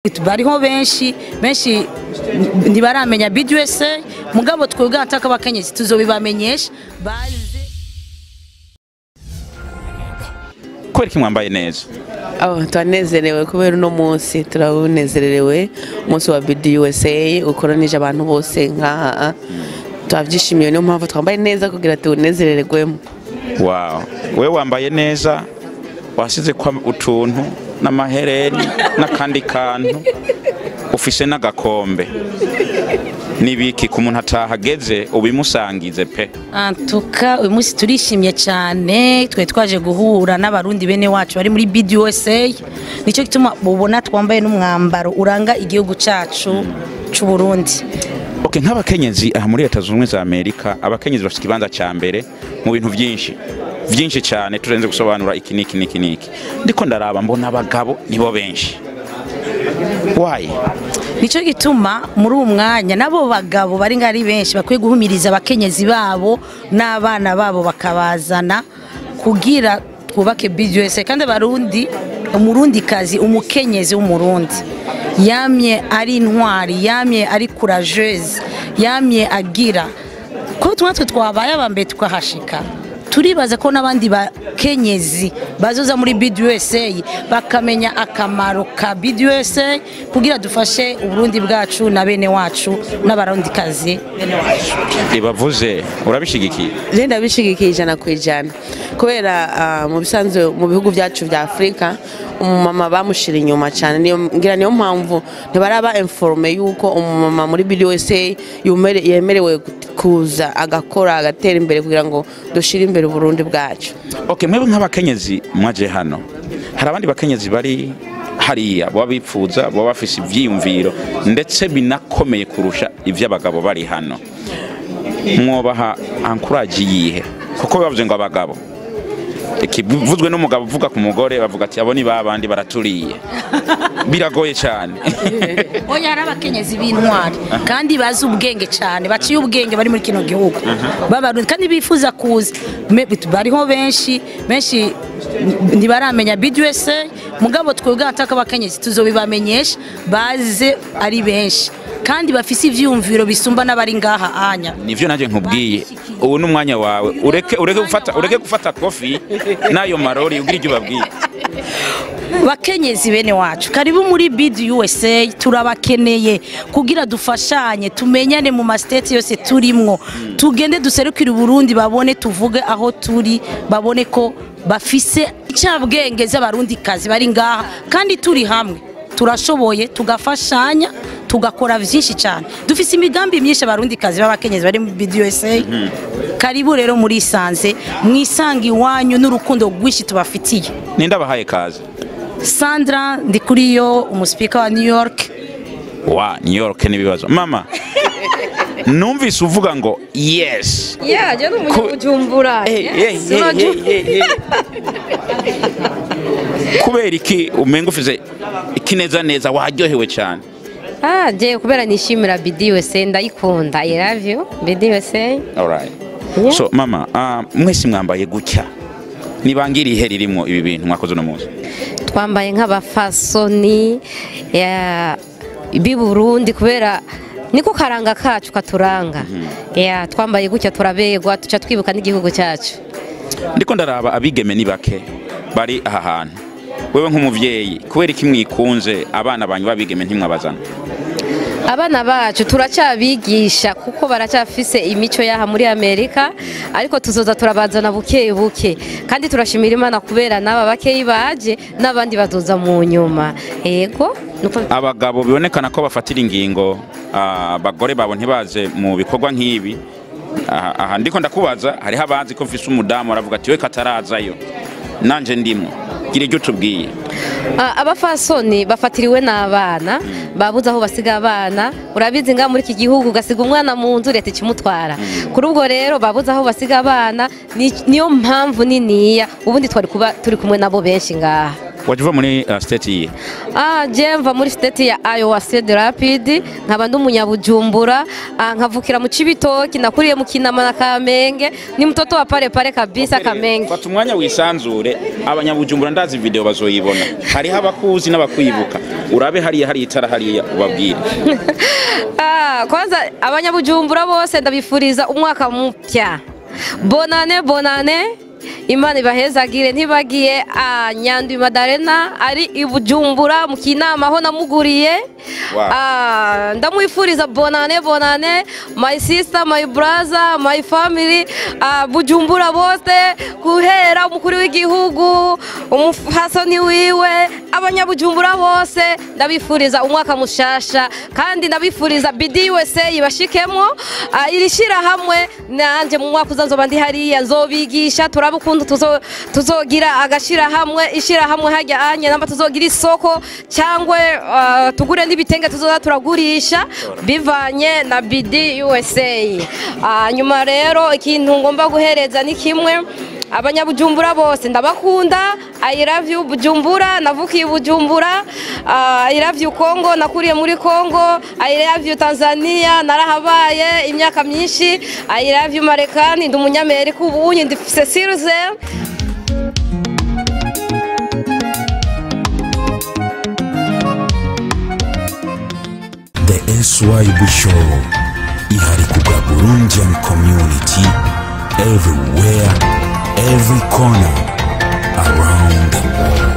Bariho benshi benshi ntibaramenya BDUSA, mugabo twebwe ataka abakenyezi tuzobibamenyesha baze. Kubera iki mwambaye neza? Oh, twanezerewe kubera uno munsi turawunezerewe, umunsi wa BDUSA ukoranije abantu bose nkaha, twavyishimiye, niyo mpamvu twambaye neza kugira tuwunezererwemo. Wow, wewe wambaye neza, wasize kwa utuntu n'amahereni n'akandi kantu, ufise n'agakombe. Nibiki ku muntu atahageze ubimusangize pe? Antuka uyu munsi turishimye cyane, twe twaje guhura n'abarundi bene wacu bari muri BDUSA, nicyo gituma ubona twambaye n'umwambaro uranga igihugu cacu c'u Burundi. Okay, nk'abakenyezi aha muri Leta Zunze Ubumwe za Amerika, abakenyezi bafite ikibanza ca mbere mu bintu byinshi byinshi cyane, turenze gusobanura iki niki niki niki. Ndiko ndaraba mbona abagabo nibo benshi. Why? Nico gituma muri uwo mwanya nabo bagabo bari ngari benshi bakwiye guhumiriza abakenyezi babo n'abana babo bakabazana kugira twubake BDUSA. Kandi abarundi, umurundi kazi, umukenyezi w'umurundi yamye ari intwari, yamye ari courageuse, yamye agira ko twatwe twabaye abambe tukahashika. Turibaza ko n'abandi bakenyezi bazoza muri BDUSA bakamenya akamaro ka BDUSA kugira dufashe Uburundi bwacu na bene wacu n'abarundi kazi bene wacu. Ibavuze urabishigikiye? Je ndabishigikiye 100% kubera mu bisanzwe mu bihugu byacu vya Afrika umumama bamushira inyuma cyane, niyo ngira niyo mpamvu ntibaraba informe yuko umumama muri BDUSA yemerewe kuza agakora agatera imbere kugira ngo dushire imbere Burundi bwacu. Okay, mwebwe nk'abakenyezi mwaje hano, hari abandi bakenyezi bari hariya baba bipfuza, baba bafise ivyiyumviro ndetse binakomeye kurusha ivy'abagabo bari hano, mwobaha encourage yihe? Kuko bavuze ngo abagabo ikivuzwe n'umugabo uvuga ku mugore bavuga ati abo ni babandi baraturiye, biragoye cyane. Oya, hari abakenyezi b'intwari kandi bazi ubwenge cyane, baciye ubwenge bari muri kino gihugu b'abarundi kandi bifuza kuza. Bariho benshi benshi ntibaramenya BDUSA, mugabo twebwe ataka abakenyezi tuzobibamenyesha baze ari benshi kandi bafise ivyumviro bisumba n'abari ngaha anya. Nivyo naje nkubwiye, ubu n'umwanya wawe, ureke ureke gufata, ureke gufata coffee nayo marori ugira ibyo babwiye. Bakenyezi bene wacu, karibu muri BDUSA, turabakeneye kugira dufashanye, tumenyane mu ma state yose turimwo, tugende duserukire Burundi, babone tuvuge aho turi, babone ko bafise icabwenge z'abarundi kazi bari ngaha, kandi turi hamwe turashoboye, tugafashanya, tugakora vyinshi cyane. Dufise imigambi myinshi abarundi kazi b'abakenyezi bari mu BDUSA. Karibu rero muri Sanze, mwisanga iwanyu n'urukundo rwinshi tubafitiye. Ninde abahaye kaze? Sandra Ndikuriyo, umuspeaker wa New York. Wa New York nibibazo. Mama, numvise uvuga ngo yes. Yeah, je n'umunyabujumbura. Kubera iki umenga ufise ikineza neza waryohewe cyane? Ah, je kubera nishimira BDUSA, ndayikunda. I love you BDUSA. All right. Yeah. So mama, mwese mwambaye gutya, nibangira ihe ririmo ibi bintu mwakoze no munsi? Twambaye nk'abafasoni bi Burundi kubera niko karanga kacu katuranga. Yeah, twambaye gutya turabegwa, tuca twibuka n'igihugu cyacu. Ndiko ndaraba abigeme ni bake bari aha hantu. Wewe nk'umuvyeyi, kubera iki mwikunze abana banyu babigeme ntimwabazana? Abana bacu turacyabigisha kuko baracyafise imico yaha muri Amerika, ariko tuzoza turabazana buke buke, kandi turashimira Imana kubera n'aba bakeyi baje n'abandi bazoza mu nyuma. Yego, abagabo bibonekana ko bafatira ingingo abagore babo ntibaze mu bikorwa nk'ibi. Aha ndiko ndakubaza, hariho abazi ko mfise umudamu aravuga ati we katarazayo nanje ndimo, gira ibyo tubwiye. Abafasoni bafatiriwe n'abana, babuze aho basiga abana. Urabizi nga muri iki gihugu ugasiga umwana mu nzu leta ikimutwara. Kuri ubwo rero babuze aho basiga abana, niyo mpamvu niniya ubundi twari kuba turi kumwe nabo benshi ngaha. Waje uva muri state yihe? Je mva muri state ya Iowa Cedar Rapids, nkaba ndi umunyabujumbura, nkavukira mu Cibitoki, nakuriye mu Kinama na Kamenge, ni mtoto wa pale pale kabisa Kamenge. Fata umwanya wisanzure, abanyabujumbura ndazi video bazoyibona, hariho abakuzi n'abakwibuka, urabe hariya hari itara hariya ubabwire. Kwanza abanyabujumbura bose ndabifuriza umwaka mupya, bonane bonane, Imana ibahezagire. Ntibagiye Nyandwi Madarena ari i Bujumbura mu Kinama aho namuguriye. Wow. Ndamwifuriza bonane bonane, my sister, my brother, my family, Bujumbura bose, guhera umukuru w'igihugu, umuhasoni wiwe, abanyabujumbura bose ndabifuriza umwaka mushasha, kandi ndabifuriza BDUSA ibashikemo, iri shirahamwe nanje mu mwaka uza nzoba ndi hariya, nzobigisha turabe ukuntu tuzogira agashirahamwe, ishirahamwe hajya anye namba tuzogira isoko cyangwa tugure n'ibitenge tuzoza turagurisha bivanye na BDUSA. Nyuma rero ikintu ngomba guhereza ni kimwe, abanyabujumbura bose ndabakunda, I love you Bujumbura, navukiye Bujumbura, I love you Congo, nakuriye muri Congo, I love you Tanzania, narahabaye imyaka myinshi, I love you Marekani, ndi umunyamerika ubu ndi citizen. The SYB Show ihari kubwa Burundian community everywhere, every corner around the world.